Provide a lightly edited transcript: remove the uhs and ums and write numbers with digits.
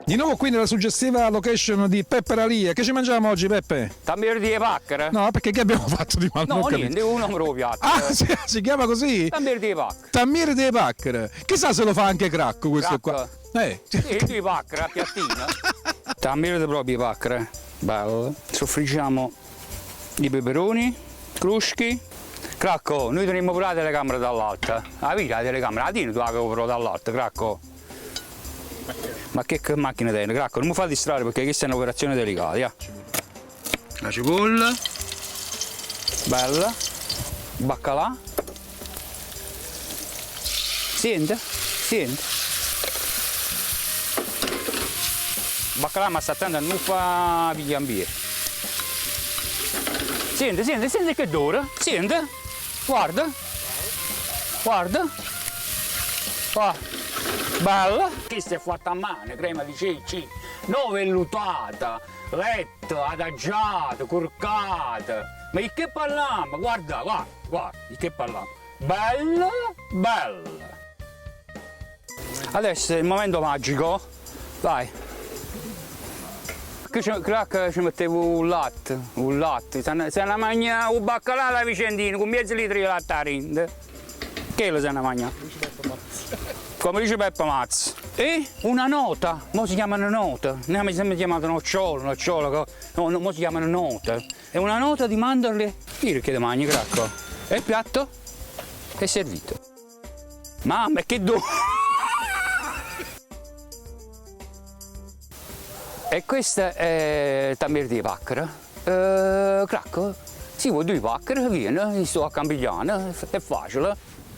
Di nuovo qui nella suggestiva location di Peppe Ralia. Che ci mangiamo oggi, Peppe? Tammir di pacchere? No, perché che abbiamo fatto di male? No, niente, un nome lo piatto. Ah, si, si chiama così? Tammir di pacchere. Tammir di pacchere. Chissà se lo fa anche Cracco questo Cracco. qua. Eh. Sì, di pacchere, a piattino. Tammir di proprio pacchere. Bello. Soffriggiamo i peperoni, cruschi. Cracco, noi teniamo pure la telecamera dall'alto. La vedi la telecamera? La tieni tu la GoPro dall'alto, Cracco? Ma che, che macchina tieni, Cracco? Non mi fa distrarre perché questa è un'operazione delicata, ja. La cipolla. Bella. Baccalà. Siente, siente. Baccalà ma sta attento a non fa pigliare. Siente, siente, siente che odore. Siente. Guarda. Guarda. Qua. Bella. Questa è fatta a mano, crema di ceci, non vellutata, letto, adagiata, curcata. Ma di che parliamo? Guarda, guarda, guarda, di che parliamo? Bella, bella. Adesso è il momento magico. Vai. Che ci, crack ci mettevo un latte, un latte. Se ne, se ne mangia un baccalà alla Vicentina con mezzo litro di latte a rinde. Che lo se ne mangia? Come dice Peppe Mazza. E una nota, mo si chiamano note, noi abbiamo sempre chiamato nocciolo, nocciolo, no, no, mo si chiamano note. È una nota di mandorle. Io che te mangi, cracco. E il piatto è servito. Mamma, che do... E questa è Tamir di Paccaro. Eh, cracco, si vuoi due pacchere, vieni, sto a Campigliano, è facile.